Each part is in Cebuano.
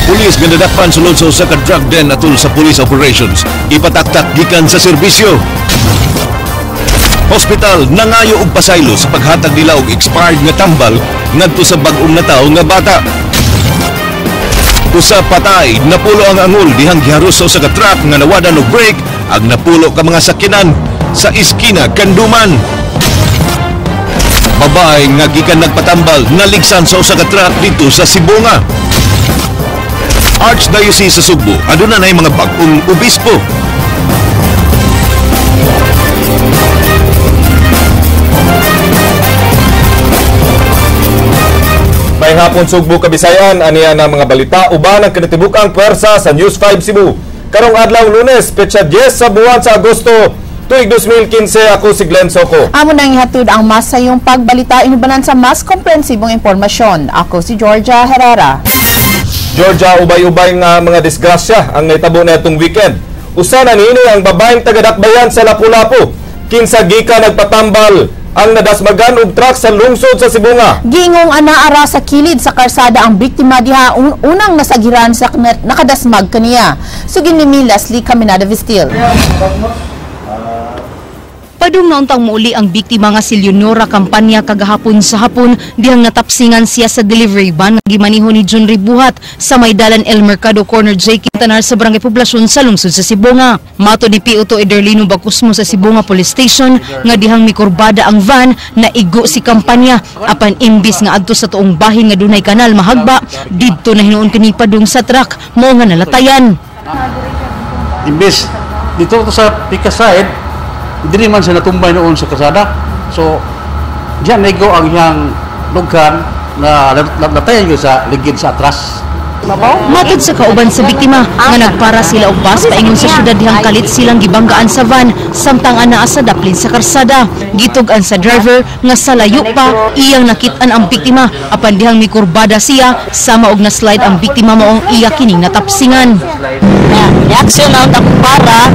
Pulis nga nadakpan sulod sa usa ka drug den atol sa police operations. Ipataktak gikan sa serbisyo. Hospital nangayo og pasaylo sa paghatag nila og expired nga tambal ngadto sa bag-ong natawo nga bata. Usa patay, napulo ang angol dihang giharos sa usa ka truck nga nawadan og brake ang napulo ka mga sakyanan sa iskina Kanduman. Babae nga gikan nagpatambal naligsan sa usa ka truck didto sa Sibonga. Archdiocese sa Sugbo aduna nay mga bag-ong obispo. May hapon Sugbo, Kabisayan, aniya na mga balita uban ang kinatibuk-ang pwersa sa News 5 Cebu. Karong adlaw Lunes, petsa 10 sa buwan sa Agosto, tuig 2015, ako si Glenn Soco. Amo nang ihatod ang mas sayong pagbalita inubanan sa mas komprehensibong impormasyon. Ako si Georgia Herrera. Georgia, ubay-ubay nga mga disgrasya ang nahitabo na itong weekend. Usa na niini ang babaeng taga-Dakbayan sa Lapu-Lapu. Kinsa gikan nagpatambal ang nadasmagan og truck sa lungsod sa Sibonga. Giingong ana-ara sa kilid sa karsada ang biktima diha unang nasagiran sa nakadasmag kaniya. Sugin ni Leslie Caminada Vistil. Padung na untang muuli ang biktima nga si Leonora Campanya kagahapon sa hapon dihang natapsingan siya sa delivery van nga gimaniho ni John Ribuhat sa Maydalan El Mercado Corner J. Quintanar sa Barangay Poblasyon sa lungsod sa Sibonga. Mato ni PO2 Ederlino Bacusmo sa Sibonga Police Station nga dihang mikurbada ang van na igo si Campanya apan imbis nga adto sa tuong bahin nga dunay kanal mahagba didto na hinuon kini padung sa truck mao nga nalatayan. Imbis dito sa pika side dili man siya natumbay noon sa kasada. So, diyan naigo ang iyang lughan na latayan yun sa ligid sa atras. Matod sa kauban sa biktima nga nagpara sila og bus paingon sa syudad dihang kalit silang gibanggaan sa van samtang anaa sa daplin sa karsada. Gitug-an sa driver nga sa layo pa iyang nakit-an ang biktima apan dihang mikurbada siya sama og na-slide ang biktima maong iya kining natapsingan. Reaksyon na akong para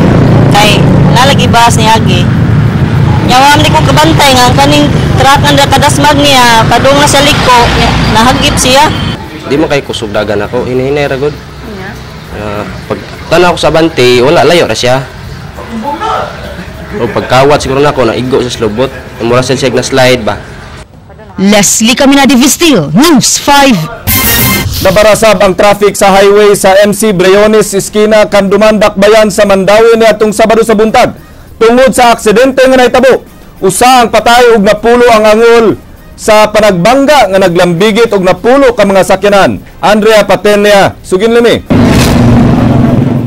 kay nalagi bas ni Agi. Nyawa ni ko kabantay nga kaning truck nga nakadasmag niya padung na sa liko nahagip siya. Di man kay kusog dagan ako, hinihinay ra gud. Pag tanaw ko sa bante, wala layo ra siya. O pagkawat siguro nako naigo sa slubot, mura siya na slide ba. Leslie Caminada Vistil, News 5. Nabarasab ang traffic sa highway sa MC Briones, Iskina, Kanduman, Dakbayan sa Mandaue niadtong Sabado sa buntag. Tungod sa aksidente nga nahitabo, usa ang patay ug napulo ang angol sa panagbangga nga naglambigit og napulo ka mga sakyanan. Andrea Patenia, sugin limi.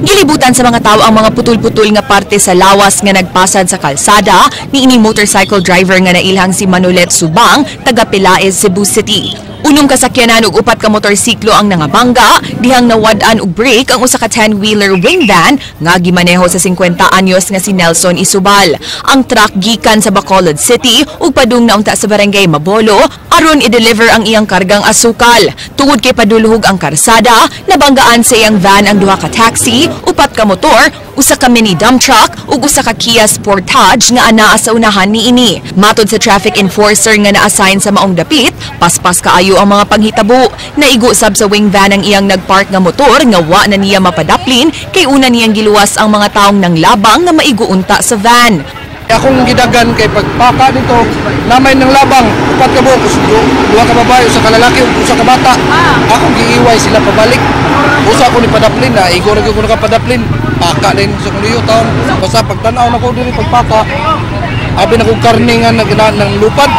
Gilibutan sa mga tao ang mga putol-putol nga parte sa lawas nga nagpasad sa kalsada niining motorcycle driver nga nailhang si Manolet Subang, taga Pelaez, Cebu City. Unom ka sakyanan ug upat ka motorsiklo ang nangabangga dihang nawad-an og brake ang usa ka 10-wheeler wing van nga gimaneho sa 50 anyos nga si Nelson Isubal. Ang truck gikan sa Bacolod City ug padung na unta sa barangay Mabolo aron i-deliver ang iyang kargang asukal. Tungod kay padulhog ang karsada, nabanggaan sa iyang van ang duha ka taxi, upat ka motor, usa ka mini dump truck ug usa ka Kia Sportage nga anaa sa unahan niini. Matod sa traffic enforcer nga na-assign sa maong dapit, paspas kaayo ang mga panghitabo. Naigo sab sa wing van ang iyang nagpark nga motor nga wa na niya mapadaplin kay una niyang giluwas ang mga taong nanglabang nga maigo unta sa van. Akong gidagan kay pagpaka nito namay ng labang upat ka buok, duha ka babae, usa ka lalaki, usa ka bata. Akong giiway sila pabalik. Usa ako ni padaplin na igo ra gyud ko nakapadaplin. Paka din sa kuliyo taon. Basta pagtan-aw nako diri pagpaka, abi na kong karne nga nang lupad.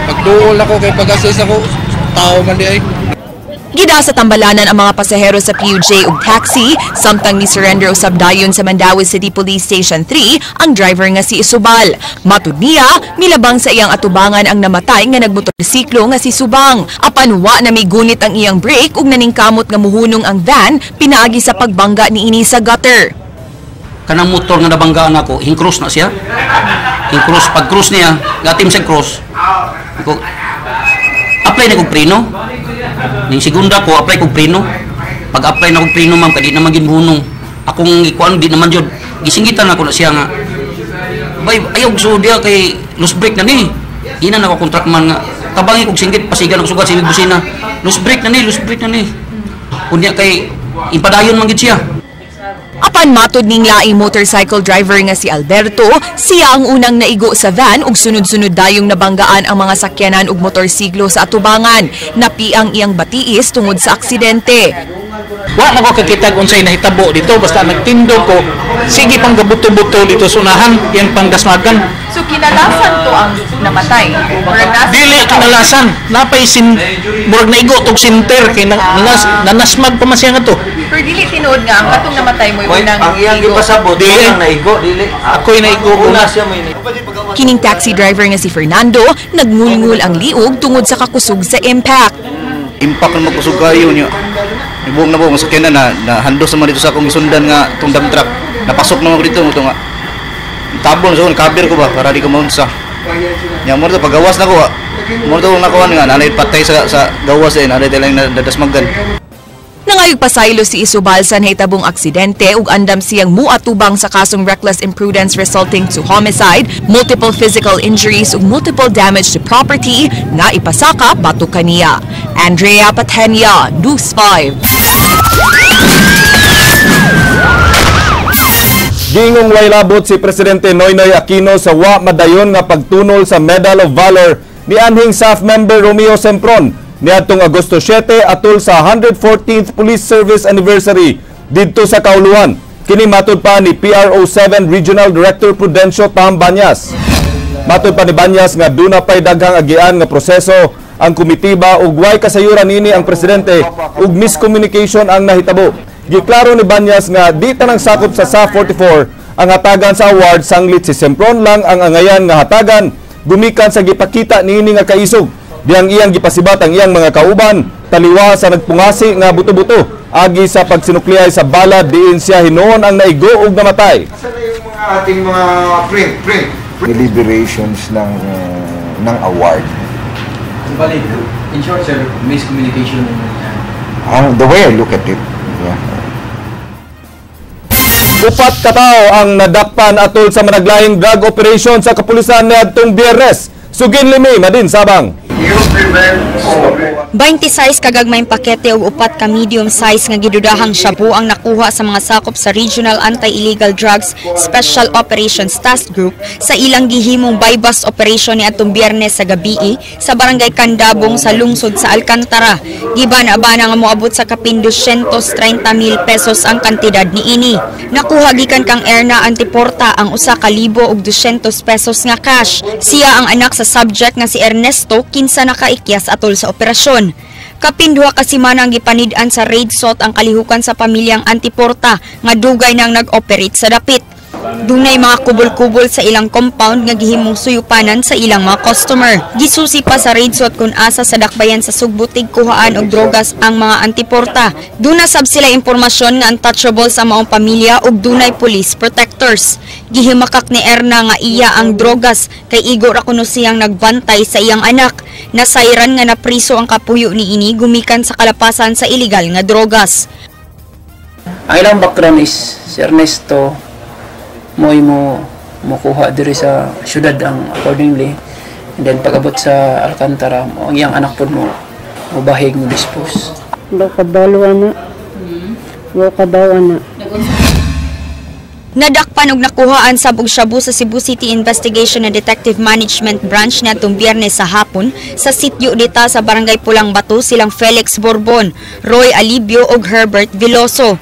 Pagduol nako kay pag-assist ako, tao man di ay. Gida sa tambalanan ang mga pasahero sa PUJ ug taxi, samtang ni-surrender usab dayon sa Mandaue City Police Station 3 ang driver nga si Isubal. Matud niya, milabang sa iyang atubangan ang namatay nga nagmotorsiklo nga si Subang. Apan wa na migunit ang iyang brake ug naningkamot nga muhunong ang van pinaagi sa pagbangga niini sa gutter. Kanang motor nga nabanggaan ako, hing-cross na siya. Hing-cross, pag-cross niya, gatim sa cross. Ko, apply na kog preno. Ning segunda ko, apply kog preno. Pag-apply na kog preno, ma'am, kadi naman ginhunong. Akong ikuan, di naman jud. Gisinggitan ako na siya nga. Bay, ayaw so diya kay loose brake na ni. Ina na ko contract man nga. Tabangi kog singgit, pasigan ako sugat sa imig busina. Loose brake na ni, loose brake na ni. Unya kay ipadayon man gid siya. Apan matod ning laing motorcycle driver nga si Alberto, siya ang unang naigo sa van ug sunod-sunod dayong nabanggaan ang mga sakyanan ug motorsiklo sa atubangan. Napiang iyang batiis tungod sa aksidente. Wa na ko kakitag unsay nahitabo dito, basta nagtindog ko, sige pang gabuto-buto dito sunahan, yang pangdasmagan. So kinalasan to ang namatay? Dili kinalasan, napay sin murag naigo tog sinter kay nanasmag pa man siya nga to. Pero dili tinuod nga ang katong namatay mo unang ang iyang gipasabot, dili ang naigo, dili. Ako'y naigo una. Siya may Kining taxi driver nga si Fernando, nagngulngul ang liog tungod sa kakusog sa impact. Impact na magkusog kayo niyo. Ibuong na buong sakyanan na handos naman dito sa akong isundan nga itong dump truck. Napasok naman ko dito ito nga. Tabon sa so, kabir ko ba para di ko maunsa. Nya mo to pagawas na ko. Mo to nakuha nga nanay patay sa gawas eh nanay lang nadasmagan. Nangayog pasaylo si Isobal sa nahitabong aksidente ug andam siyang muatubang sa kasong reckless imprudence resulting to homicide, multiple physical injuries ug multiple damage to property nga ipasaka batok kaniya. Andrea Patenia, News 5. Gingong way labot si Presidente Noynoy Aquino sa wa madayon nga pagtunol sa Medal of Valor ni anhing SAF member Romeo Sempron niadtong Agosto 7 atol sa 114th Police Service Anniversary didto sa Kauluan. Kini matud pa ni PRO7 Regional Director Prudencio Tam Banyas. Matud pa ni Banyas nga duna pay daghang agian nga proseso ang komitiba ug way kasayuran nini ang presidente ug miscommunication ang nahitabo. Giklaro ni Banyas nga di tanang sakop sa SAF 44 ang hatagan sa award, sanglit si Sempron lang ang angayan nga hatagan gumikan sa gipakita niini nga kaisog. Diyang iyang gipasibat ang iyang mga kauban taliwa sa nagpungasi nga buto-buto agi sa pagsinukliyay sa balad diin siya hinuon ang naigo ug namatay. Ating mga print deliberations ng award. In short, sir, miscommunication. The way I look at it, yeah. Upat katao ang nadakpan atol sa managlahing drug operation sa kapulisan niadtong Biyernes. Sugin limi, Madin Sabang. 26 kagagmayng pakete ug upat ka medium size nga gidudahang shabu ang nakuha sa mga sakop sa Regional Anti-Illegal Drugs Special Operations Task Group sa ilang gihimong buy-bust operation niadtong Biyernes sa gabii sa Barangay Kandabong sa lungsod sa Alcantara. Giban-abana nga moabot sa kapin 230,000 pesos ang kantidad niini. Nakuha gikan kang Erna Antiporta ang 1,200 pesos nga cash. Siya ang anak sa subject nga si Ernesto kinsa nakaikyas atol sa operasyon. Kapin duha ka semana ang gipanid-an sa raid sot ang kalihukan sa pamilyang Antiporta nga dugay nang nag-operate sa dapit. Dunay mga kubol-kubol sa ilang compound nga gihimong suyupanan sa ilang mga customer. Gisusi pa sa raid sot kung asa sa dakbayan sa Sugbutig kuhaan og drogas ang mga Antiporta. Duna sab sila impormasyon nga untouchable sa maong pamilya ug dunay police protectors. Gihimakak ni Erna nga iya ang drogas kay igo ra kuno siyang nagbantay sa iyang anak. Nasayran nga napriso ang kapuyo niini gumikan sa kalapasan sa illegal nga drogas. Ang ilang background is si Ernesto mo'y mo mukuha diri sa syudad ang accordingly, and then pag-abot sa Alcantara mo ang iyang anak pod mo mubahig mo dispose. Wa kabalo ana. Wa kabaw ana. Nadakpan og nakuhaan sab og shabu sa Cebu City Investigation and Detective Management Branch niadtong Biyernes sa hapon sa sitio dita sa Barangay Pulang Bato silang Felix Borbon, Roy Alibio ug Herbert Veloso.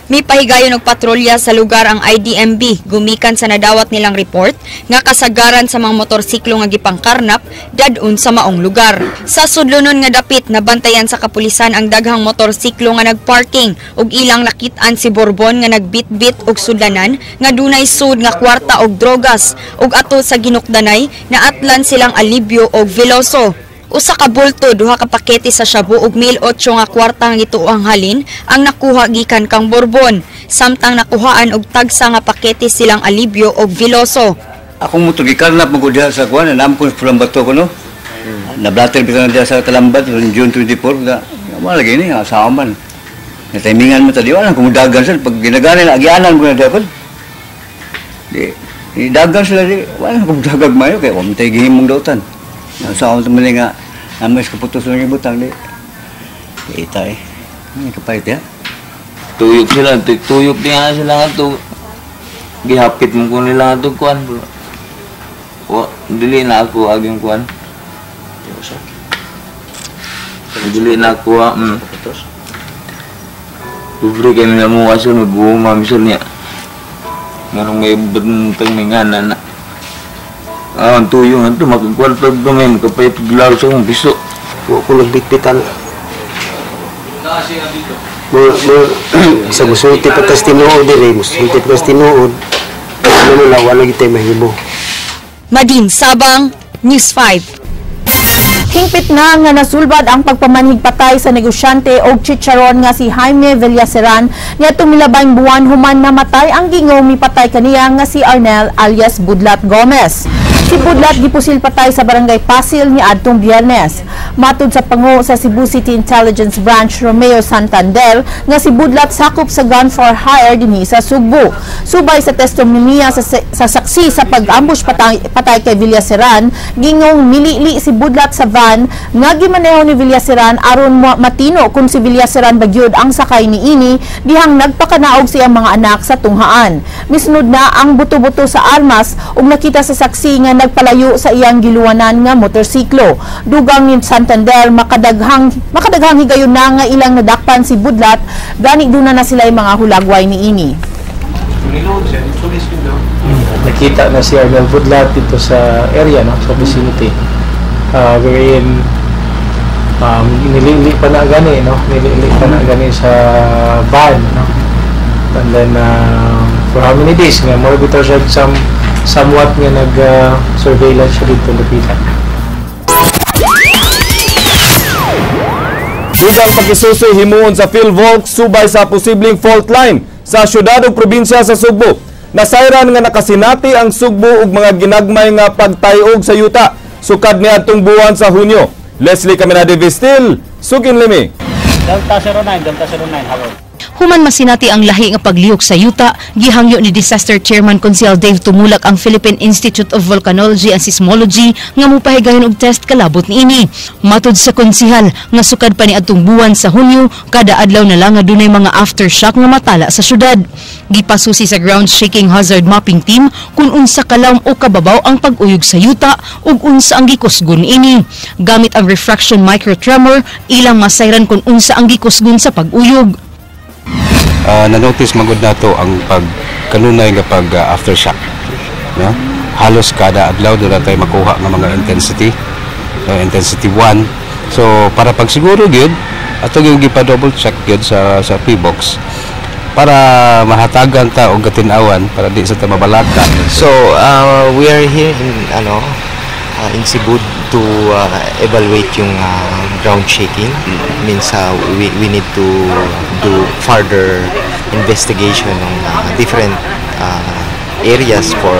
May pahigayon og patrolya sa lugar ang IDMB gumikan sa nadawat nilang report nga kasagaran sa mga motorsiklo nga gipangkarnap dadun sa maong lugar. Sa sudlonon nga dapit nabantayan sa kapulisan ang daghang motorsiklo nga nagparking ug ilang nakit-an si Borbon nga nagbitbit og sudlanan nga dunay sud nga kwarta og drogas ug ato sa ginukdanay naatlan silang Alibio og Veloso. Usa ka bulto, duha ka pakete sa shabu ug 1,008 nga kwarta nga gituohang halin ang nakuha gikan kang Borbon, samtang nakuhaan og tagsa nga pakete silang Alibio og Veloso. Akong motor gikarnap mo diha sa kuan, naam ko sa Bato ko no. Nablater bitan diha sa Talambat June 24 ga. Wala lagi ni asawa man. Na timingan mo ta di wala kumudagan sila pag ginagana na agianan ko na dapat. Di dagan sila di wala kumudagag mayo kay umtay gihimong dautan. Sa akong tumuli nga, namas kaputos lang yung butang, di. Kita eh. Ay, kapait ya. Tuyok sila, tuyok niya sila nga to. Gihapit mo ko nila nga to kuan. Wa, dili na ako aging kuan. Dili na ako. Pobre kayo nila mo kasi mag-uuma misal niya. Nganong may bantang may ngana na. Ah, ang tuyo nga ito, makagkwartag kami, makapayat glaro sa akong piso. Wa ko nagbitbitan. Sa musulti pa tas tinuod diri, musulti pa tas tinuod. Ano na wala gyud tay mahimo. Madin Sabang, News 5. Hingpit na nga nasulbad ang pagpamanhig patay sa negosyante og chicharon nga si Jaime Villaceran niadtong milabayng buwan human namatay ang gingong mipatay kaniya nga si Arnel alias Budlat Gomez. Si Budlat gipusil patay sa barangay Pasil niadtong Biyernes. Matud sa pango sa Cebu City Intelligence Branch Romeo Santander nga si Budlat sakop sa gun for hire dinhi sa Sugbo. Subay sa testimonya sa saksi sa pag-ambush patay kay Villaceran, gingong milili si Budlat sa van nga gimaneho ni Villaceran aron matino kung si Villaceran bagyod ang sakay niini dihang nagpakanaog siyang mga anak sa tunghaan. Misnud na ang buto-buto sa armas ug nakita sa saksi nga nagpalayo sa iyang giluwanan nga motorsiklo. Dugang ni Santander makadaghang higayon na nga ilang nadakpan si Budlat, gani duna na sila mga hulagway niini. Nakita na si Arnel Budlat dito sa area, no, sa vicinity. Wherein nilili pa na gani, no, nilili pa na gani sa van, no. And then for how many days nga more bitaw siya somewhat nga nag-surveillance siya dito lupitan. Dugang pagkisusoy himuon sa PhilVolk subay sa posibleng fault line sa syudad ug probinsya sa Sugbo. Nasayran nga nakasinati ang Sugbo ug mga ginagmay nga pagtayog sa yuta sukad niadtong buwan sa Hunyo. Leslie Caminade Vistil, Sugin Limi. Delta 09, Delta 09, hello. Human masinati ang lahi nga paglihok sa yuta, gihangyo ni Disaster Chairman Konsehal Dave Tumulak ang Philippine Institute of Volcanology and Seismology nga mopahigayon og test kalabot niini. Matud sa konsehal nga sukad pa ni adtong buwan sa Hunyo, kada adlaw na lang nga dunay mga aftershock nga matala sa syudad. Gipasusi sa ground shaking hazard mapping team kung unsa kalawom o kababaw ang pag-uyog sa yuta ug unsa ang gikusgon niini. Gamit ang refraction microtremor, ilang masayran kung unsa ang gikusgon sa pag-uyog. Na-notice magud nato ang pagkanunay nga pag aftershock, no? Halos kada adlaw doon na tayo makuha ng mga intensity, no? Intensity 1. So para pagsiguro gyud ato yung gipa-double check gyud sa P-box para mahatagan ta og katin-awan para di sa ta mabalaka. So we are here in in Cebu to evaluate yung ground shaking. Means we need to do further investigation on different areas for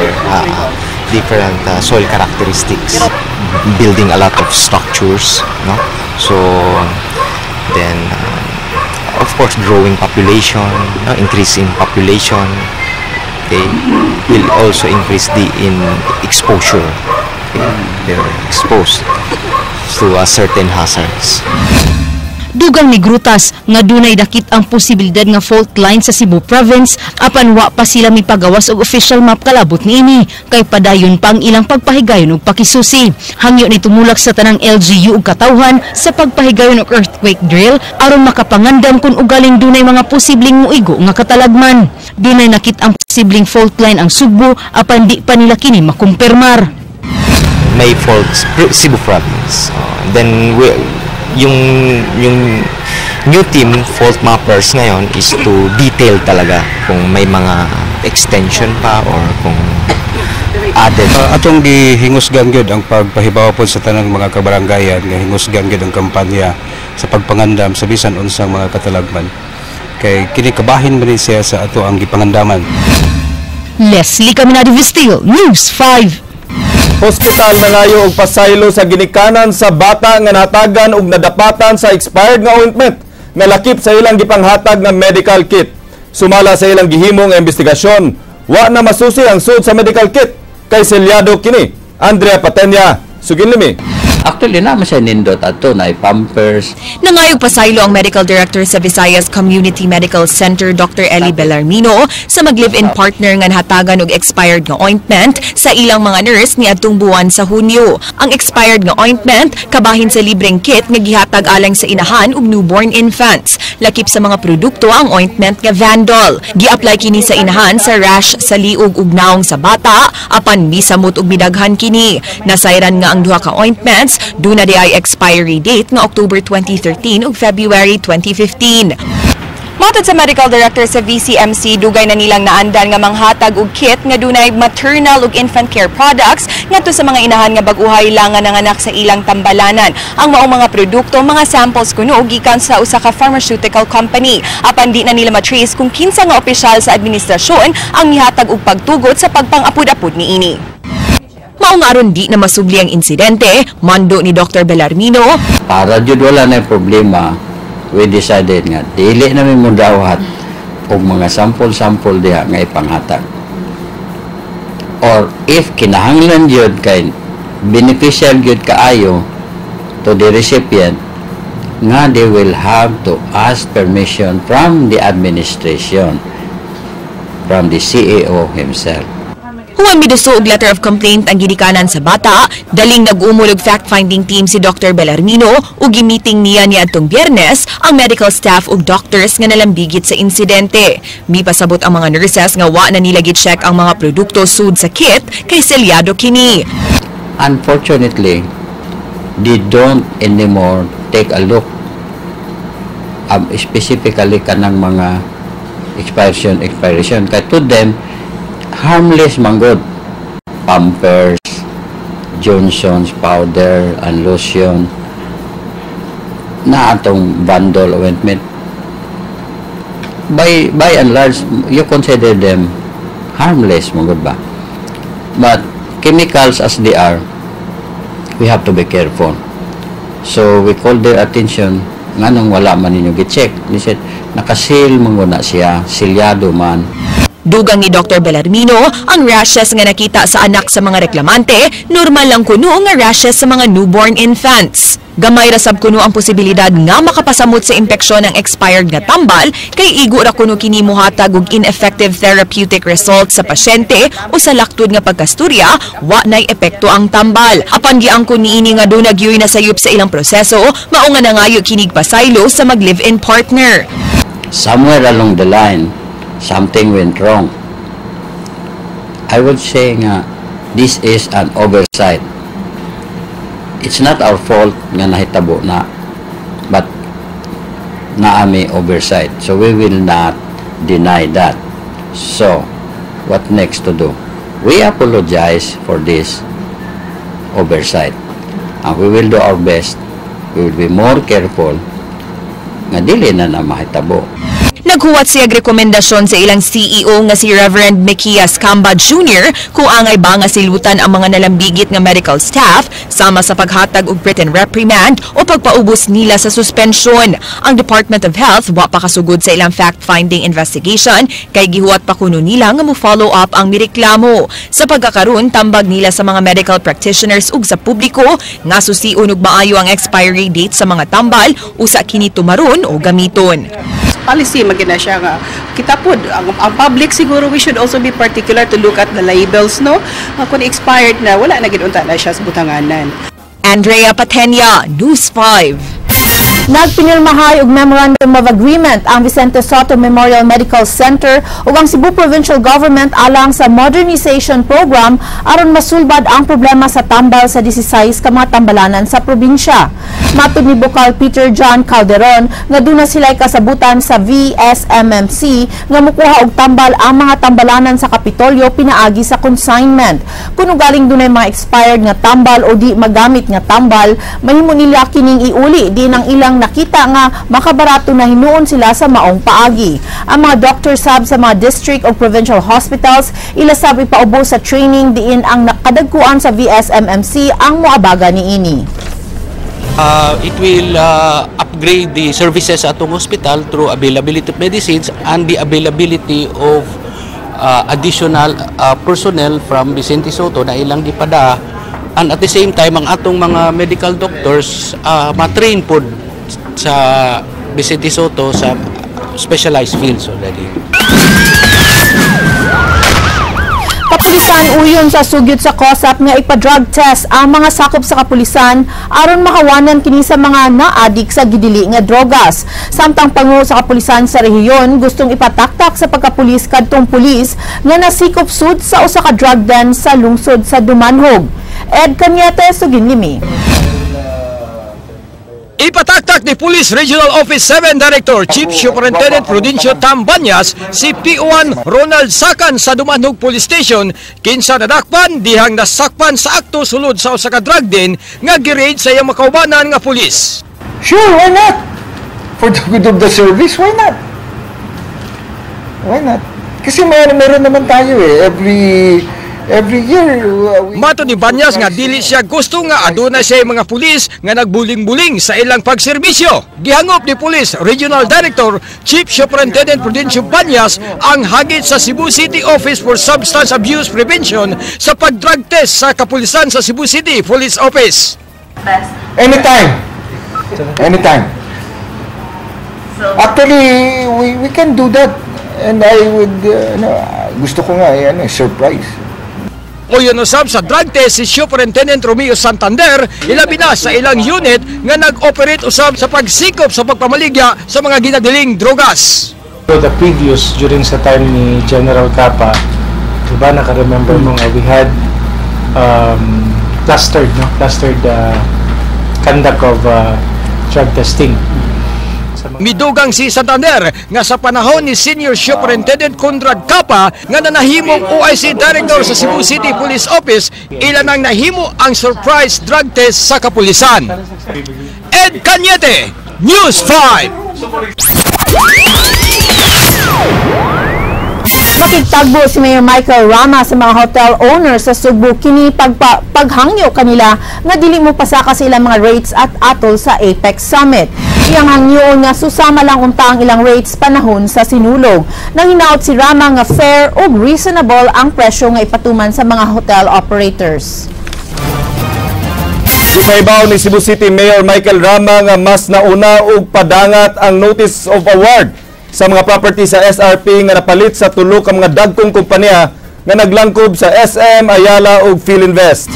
different soil characteristics. Building a lot of structures, no? So then of course growing population, no? Increase in population, okay, will also increase the in exposure. Okay? They're exposed to certain hazards. Dugang ni Grutas nga dunay dakit ang posibilidad nga fault line sa Cebu Province apan wa pa sila mipagawas og official map kalabot niini kay padayon pa ang ilang pagpahigayon og pakisusi. Hangyo ni Tumulak sa tanang LGU ug katawhan sa pagpahigayon og earthquake drill aron makapangandam kun ugaling dunay mga posibleng muigo nga katalagman. Dunay nakit ang posibleng fault line ang Sugbo apan di pa nila kini makumpirmar. May faults Cebu Province. Then we yung new team fault mappers ngayon is to detail talaga kung may mga extension pa or kung added. Atong gihingusgan gyud ang pagpahibaw pod sa tanang mga kabaranggayan nga hingusgan gyud ang kampanya sa pagpangandam sa bisan unsang mga katalagman. Kay kini kabahin man ni siya sa ato ang gipangandaman. Leslie Caminade Vistil, News 5. Hospital nangayo og pasaylo sa ginikanan sa bata nga natagan og nadapatan sa expired nga ointment nga lakip sa ilang gipanghatag nga medical kit. Sumala sa ilang gihimong investigasyon, wa na masusi ang sud sa medical kit kay selyado kini. Andrea Patenya, Sugin Limi. Actually, naman siya nindot ato na Pampers. Nangayog pasaylo ang medical director sa Visayas Community Medical Center, Dr. Eli Bellarmino, sa mag-live-in partner nga nahatagan og expired nga ointment sa ilang mga nurse niadtong buwan sa Hunyo. Ang expired nga ointment kabahin sa libreng kit nga gihatag alang sa inahan ug newborn infants. Lakip sa mga produkto ang ointment nga Vandol. Gi-apply kini sa inahan sa rash sa liog ug naong sa bata apan misamot ug midaghan kini. Nasayran nga ang duha ka ointments duna di ay expiry date nga October 2013 ug February 2015. Matod sa medical director sa VCMC, dugay na nilang naandan nga manghatag og kit nga dunay maternal ug infant care products ngadto sa mga inahan nga bag-uhay lang nga nanganak sa ilang tambalanan. Ang maong mga produkto, mga samples kuno gikan sa usa ka pharmaceutical company. Apan di na nila matrace kung kinsa nga opisyal sa administrasyon ang mihatag og pagtugot sa pagpang-apud-apud niini. Mao nga aron di na masubli ang insidente, mando ni Dr. Bellarmino, Para jud wala na problema, we decided nga dili na mi modawat og mga sample-sample diha nga ipanghatag. Or if kinahanglan jud kay beneficial jud kaayo to the recipient, nga they will have to ask permission from the administration, from the CEO himself. Human miduso og letter of complaint ang gidikanan sa bata, daling nag-umol og fact-finding team si Dr. Bellarmino ug gi-meeting niya niadtong Biyernes ang medical staff ug doctors nga nalambigit sa insidente. Mipasabot ang mga nurses nga wa na nila gi-check ang mga produkto sud sa kit kay selyado kini. Unfortunately, they don't anymore take a look specifically kanang mga expiration kay to them harmless manggod. Pampers, Johnson's powder and lotion na atong Vandol ointment, by and large you consider them harmless manggod ba? But chemicals as they are, we have to be careful. So we call their attention, nganong wala man ninyo gi-check? They said nakasil man na siya, silyado man. Dugang ni Dr. Bellarmino, ang rashes nga nakita sa anak sa mga reklamante, normal lang kuno nga rashes sa mga newborn infants. Gamay ra sab kuno ang posibilidad nga makapasamot sa impeksyon ang expired nga tambal kay igo ra kuno kini mohatag og ineffective therapeutic results sa pasyente o sa laktod nga pagkasturya, wa nay epekto ang tambal. Apan giangkon niini nga duna gyoy nasayop sa ilang proseso, mao nga nangayo kinig pasaylo sa mag-live-in partner. Somewhere along the line, something went wrong. I would say nga this is an oversight. It's not our fault nga nahitabo na, but naa mi oversight. So we will not deny that. So what next to do? We apologize for this oversight. And we will do our best. We will be more careful nga dili na na mahitabo. Naghuwat siya rekomendasyon sa ilang CEO nga si Reverend Miquias Camba Jr. kung angay ba nga silutan ang mga nalambigit nga medical staff sama sa paghatag og written reprimand o pagpaubos nila sa suspensyon. Ang Department of Health wa pa kasugod sa ilang fact-finding investigation kay gihuwat pa kuno nila nga mo-follow up ang mireklamo. Sa pagkakaroon, tambag nila sa mga medical practitioners ug sa publiko nga susion og maayo ang expiry date sa mga tambal usa kini tumaron o gamiton. Policy man na siya nga kita pod ang public siguro, we should also be particular to look at the labels, no? Kung expired na, wala na gid unta na siya sa butanganan. Andrea Patenia, News 5. Nagpinirmahay og Memorandum of Agreement ang Vicente Sotto Memorial Medical Center ug ang Cebu Provincial Government alang sa modernization program aron masulbad ang problema sa tambal sa 16 ka mga tambalanan sa probinsya. Matod ni Bukal Peter John Calderon nga duna sila'y kasabutan sa VSMMC nga mukuha og tambal ang mga tambalanan sa Kapitolyo pinaagi sa consignment. Kung galing dunay mga expired nga tambal o di magamit nga tambal, mahimo nila kining iuli din ang ilang nakita nga makabarato na hinuon sila sa maong paagi. Ang mga doctor sab sa mga district o provincial hospitals ila sab ipaubos sa training diin ang nakadagkuan sa VSMMC ang moabaga niini. It will upgrade the services sa atong hospital through availability of medicines and the availability of additional personnel from Vicente Sotto na ilang gipada. And at the same time, ang atong mga medical doctors ma-train pod sa Vicente Soto sa specialized fields already. Kapulisan uyon sa sugyot sa COSAP nga ipa-drug test ang mga sakop sa kapulisan aron makawanan kini sa mga naadik sa gidili nga drogas. Samtang pangulo sa kapulisan sa rehiyon gustong ipataktak sa pagkapulis kadtong pulis nga nasikop sud sa usa ka drug den sa lungsod sa Dumanhog. Ed Cañete, Suginlimi. Ipataktak ni Police Regional Office 7 Director Chief Superintendent Prudencio Tambanyas si PO1 Ronald Sakan sa Dumanhog Police Station kinsa nadakpan dihang nasakpan sa akto sulod sa usa ka drug den nga gi-raid sa iyang makaubanan nga pulis. Sure, why not? For the good of the service, why not? Why not? Kasi meron naman tayo eh. Every year, Mato ni Banyas nga dili siya gusto nga aduna siya mga pulis nga nagbuling-buling sa ilang pagserbisyo. Gihangop ni Police Regional Director Chief Superintendent Prudencio Banyas ang hagit sa Cebu City Office for Substance Abuse Prevention sa pag-drug test sa kapulisan sa Cebu City Police Office. Anytime. Anytime. Actually, we can do that. And I would, gusto ko nga, surprise. Uyon usab sa drug test si Superintendent Romeo Santander, ilabi na sa ilang unit nga nag-operate usab sa pagsikop sa pagpamaligya sa mga ginadiling drogas. So the previous, during sa time ni General Capa, diba, naka-remember mo nga, we had clustered conduct of drug testing. Midugang si Santander nga sa panahon ni Senior Superintendent Conrad Capa nga nanahimong OIC Director sa Cebu City Police Office, ilan ang nahimo ang surprise drug test sa kapulisan. Ed Cañete, News 5. Makigtagbo si Mayor Michael Rama sa mga hotel owners sa Sugbo kini paghangyo kanila nga dili mo pasaka sa ilang mga rates at atol sa APEC Summit. Iyang hangyo nga susama lang unta ang ilang rates panahon sa sinulog. Nanginaot si Rama nga fair ug reasonable ang presyo nga ipatuman sa mga hotel operators. Gipahibaw ni Cebu City Mayor Michael Rama nga mas nauna og padangat ang notice of award sa mga property sa SRP nga napalit sa tulo ka mga dagkong kompanya nga naglangkob sa SM, Ayala ug Philinvest.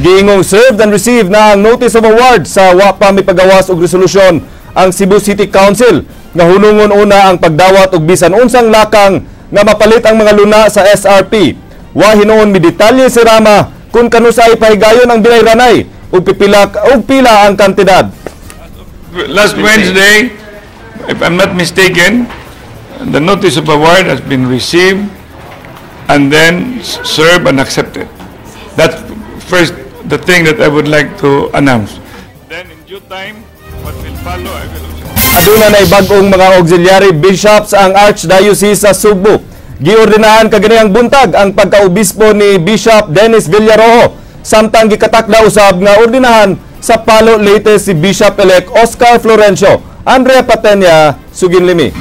Giingong served and received na ang notice of award sa wa pa mipagawas og resolusyon ang Cebu City Council nga hunungon una ang pagdawat og bisan unsang lakang nga mapalit ang mga luna sa SRP. Wa hinuon midetalye si Rama kung kanusay pahigayon ang binayranay ug pila ang kantidad. Last Wednesday, if I'm not mistaken, the notice of award has been received and then served and accepted. That's first the thing that I would like to announce. Then in due time, what will follow, I will also... Aduna nay bag-ong mga auxiliary bishops ang Archdiocese sa Sugbo. Giordinahan kaganihang buntag ang pagkaobispo ni Bishop Dennis Villarojo, samtang gikatakda usab nga ordinahan sa Palo Leyte si Bishop-elect Oscar Florencio. Andrea Patenya, Suginlimi.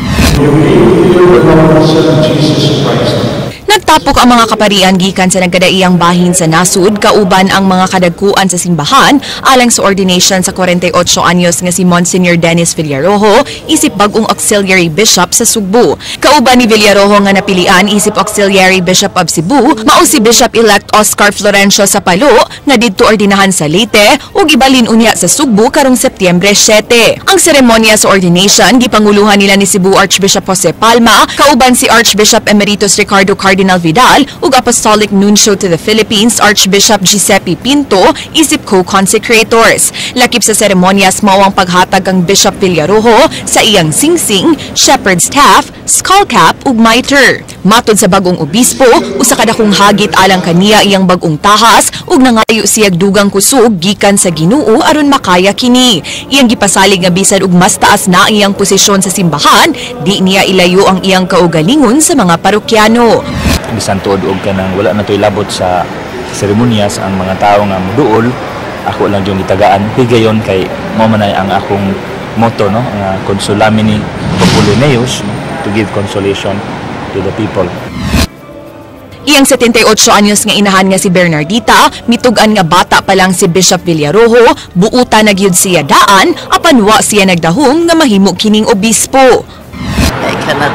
Nagtapok ang mga kaparian gikan sa nagkadaiyang bahin sa nasud kauban ang mga kadagkuan sa simbahan alang sa ordination sa 48 anyos nga si Monsignor Dennis Villarojo isip bag-ong auxiliary bishop sa Sugbo. Kauban ni Villarojo nga napilian isip auxiliary bishop of Cebu mao si Bishop-elect Oscar Florencio sa Palo nga didto ordinahan sa Leyte ug ibalin unya sa Sugbo karong Setyembre 7. Ang seremonya sa ordination gipanguluhan nila ni Cebu Archbishop Jose Palma kauban si Archbishop Emeritus Ricardo Cardinal Vidal ug Apostolic Nuncio to the Philippines Archbishop Giuseppe Pinto isip co-consecrators. Lakip sa seremonyas mao ang paghatag kang Bishop Villarojo sa iyang singsing, shepherd's staff, skull cap ug mitre. Matod sa bagong obispo, usa ka dakong hagit alang kaniya iyang bagong tahas ug nangayo siyag dugang kusog gikan sa Ginoo aron makaya kini. Iyang gipasalig nga bisan og mas taas na ang iyang posisyon sa simbahan, di niya ilayo ang iyang kaugalingon sa mga parokyano. Bisan tuod og kanang wala na to'y labot sa seremonyas ang mga tao nga muduol, ako lang yung gitagaan higayon kay mo man ay ang akong motto, no, nga consolamini populi meus, no, to give consolation to the people. Iyang 78 anyos nga inahan nga si Bernardita, mitug-an nga bata pa lang si Bishop Villarojo, buutan na gyud siya daan, apan wa siya nagdahom nga mahimo kining obispo. I cannot.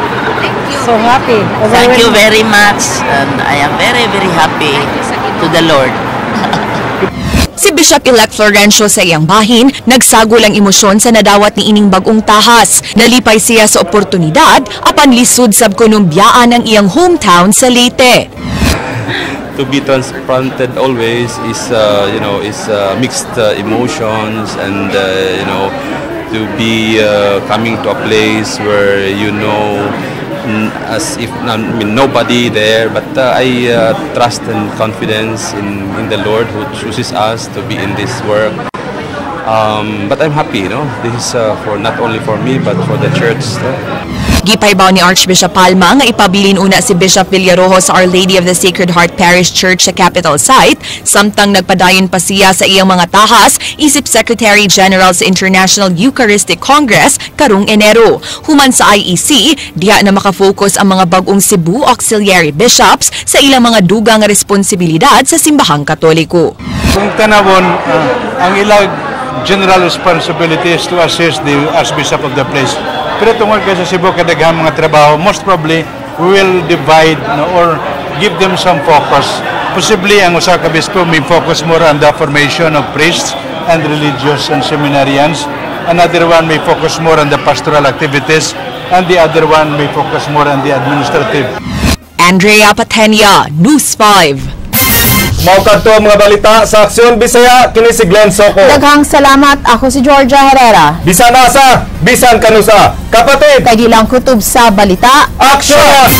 So happy. Thank you very much, and I am very, very happy to the Lord. Si Bishop-elect Florencio sa iyang bahin, nagsagol ang emosyon sa nadawat ni ining bagong tahas. Nalipay siya sa oportunidad, apan lisod sab kunong biyaan ang iyang hometown sa Leyte. To be transplanted always is you know is mixed emotions and to be coming to a place where as if, I mean, nobody there, but I trust and confidence in the Lord who chooses us to be in this work, but I'm happy. This is for not only for me but for the church, no? Gipaybaw ni Archbishop Palma nga ipabilin una si Bishop Villarojo sa Our Lady of the Sacred Heart Parish Church sa Capital Site, samtang nagpadayon pa siya sa iyang mga tahas isip Secretary General sa International Eucharistic Congress karong Enero. Human sa IEC, diha na makafocus ang mga bagong Cebu Auxiliary Bishops sa ilang mga dugang nga responsibilidad sa Simbahang Katoliko. Kung tanawon, ang ilang general responsibility is to assist the Archbishop of the place. Pero tungod kay sa Cebu kadaghan mga trabaho, most probably we will divide, no, or give them some focus. Possibly ang usa ka bispo may focus more on the formation of priests and religious and seminarians. Another one may focus more on the pastoral activities and the other one may focus more on the administrative. Andrea Patenia, News 5. Mao kadto ang mga balita sa Aksyon Bisaya, kini si Glenn Soco. Daghang salamat. Ako si Georgia Herrera. Bisan asa, bisan kanusa. Kapatid! Kay di lang kutob sa balita. Aksyon!